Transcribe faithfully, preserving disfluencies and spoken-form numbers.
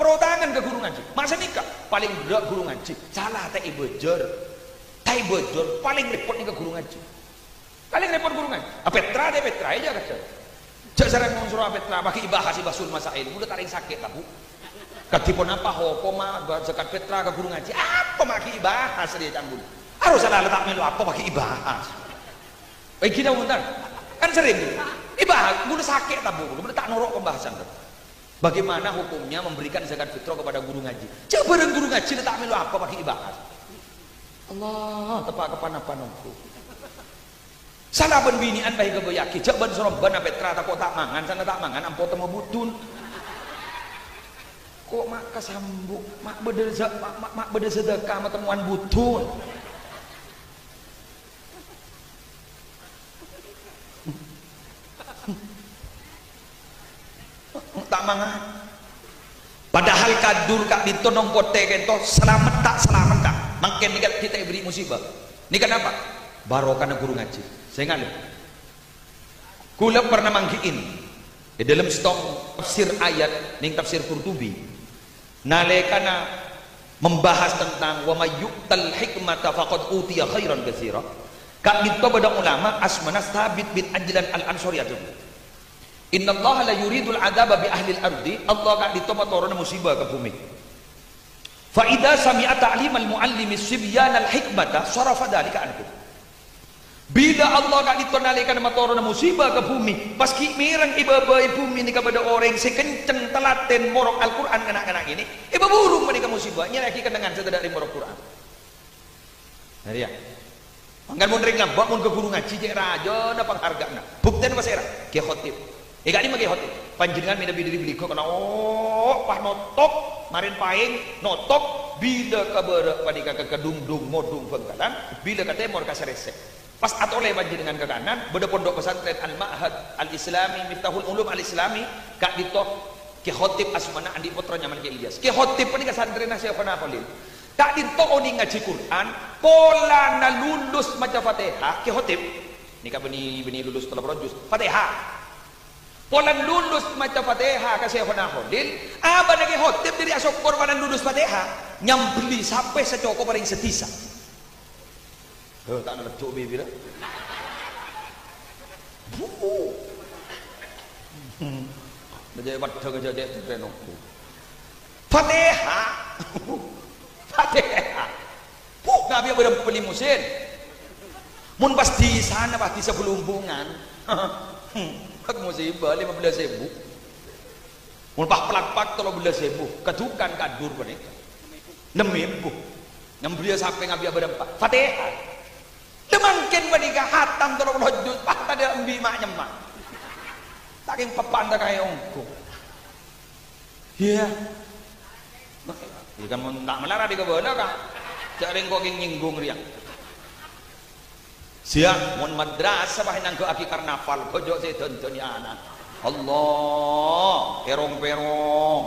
Rotangan ka ghuru ngajhi. Ma' sanèka, palèng berrâ' ghuru ngajhi. Sala ta' èbâjâr. Ta' èbâjâr, palèng rèpot nèka ghuru ngajhi. Palèng rèpot ghuru ngajhi. A, pètra ta' pètra, iyâ, kadhâng. Jhâ' sareng mon soro apètra, paghi' èbahas è Bahsul Masail. Mon la ta' rèng sakè', ta', Bu. Kadhi ponapa hokomma ba-, zakat pètra ka ghuru ngajhi? Apa ma' ghi' èbahas rèya ca'na ghuru? Aro sala la ta' mèlo apa, paghi' èbahas. Èngghi ta' bhunten? Kan serrèng, Bu. Èbahas, mon la sakè', ta', Bu. Mon la ta' noro' pembahasan, ta'. Bagaimana hukumnya memberikan zakat fitrah kepada guru ngaji? Jhâ' bhârâng guru ngajhi la ta' mèlo apa, paghi' èbahas. Allah, teppa' ka pan-apan ongghu. Sala bân binè'an bhâi èghâbâyyaghi, jhâ' bân-sarombân apètra tako' ta' mangan, sana ta' mangan, ampo temmo budun. Ko' ma' kasambu', ma' bâdâ sa-, ma', ma', ma' bâdâ sadâka matemmowan budun. Ta' mangan. Padahal kadur ka'dinto nong potè ka'dinto salamet ta' salamet, ta'. Mangkèn nèka ghi' ta' èberri' musibah. Nèka napa? Barokana ghuru ngajhi. Sènga' lè. Kaulâ pernah mangghi'in è dâlem sèttong tafsir ayat nèng tafsir Qurtubi. Nalèkana membahas tentang "Wa may yu'tal hikmata faqad utiya khairan katsira." Ka'dinto bâdâ ulama asmana Tsabit bin Ajlan Al-Ansori adhâbu, "Innallaha la yuridul adzaba bi ahlil ardi." Allah ka'dinto matorona musibah ka bhumè. "Fa idza sami'a ta'limal mu'allimi sibyanal hikmata sarafa dzalika anhum." Bilâ Allah ka'dinto nalèkana matorona musibah ka bhumè, pas ghi' mèreng è bâbâ è bhumè nèka bâdâ orèng sè kenceng talatèn morok Al-Qur'an ka na'-kana' kènè', èpabhurung panèka musibah, nyarèyaghi kennengngan sè tadâ' rèng morok Qur'an. Nah, rèya. Mangkana mon rèng lambâ', mon ka ghuru ngajhi, cè' rajâna pangharga'anna. Buktèna pasèra? Kè Khotib. È, ka'dimma Kè Khotib? Panjhennengngan mènabi dâri bâlighu kennèng, oh, pas notop, marèn paèng, notop, bilâ ka bârâ' panèka ka, ka Dungdung, Modung, Bhângkalan, bilâ ka tèmor ka Sarèsè. Pas atolè panjhennengngan ka kanan, bâdâ pondhuk pesantren Al-Ma'had Al-Islami, Miftahul Ulum Al-Islami, ka'dinto Kè Khotib asmana, andi' pottra nyamana Kè Ilyas. Kè Khotib panèka santrèna Syaikhona Kholil. Ka'dinto onèng ngajhi Qur'an, polana lulus maca Fatihah, Kè Khotib. Nèka bânnè, bânnè lulus tello polo juz. Fatihah. Polana lulus maca Fatihah ka Syaikhona Kholil, abâ'na Kè Khotib dâri asokkor polana lulus Fatihah, nyambelli sapè sacokop orèng sadhisa. Heh, ta' naleddhu' bibirra. Bu. Ngajâ' weddhâng ngajâ' cè' ongghu. Fatihah. Fatihah. Bu, ngabiya bârâmpa limusin. Mon pas dhisana, pas dhisa Blumbungan. Pas musibah lima belas èbu. Mon pas plak-plak tello belas èbu. Kadukan kadur panèka. Nem èbu. Nyambelliya sapè ngabiya bârâmpa. Fatihah. Lè mangkèn panèka hatam tello polo juz, pas tadâ' embi' ma'-nyemma'. Ta' kèng peppa'an ta' kaè ongghu. Iyâ. Iyâ kan mon ta' malarat è kabâlâ, Ka'. Jhâ' rèng ko' kèng nyènggung rèya. Siya, mon madrasah pas ènangghâ'aghi karnaval, bhâjâ sè dândân ana'. Allah, kèrong-pèrong.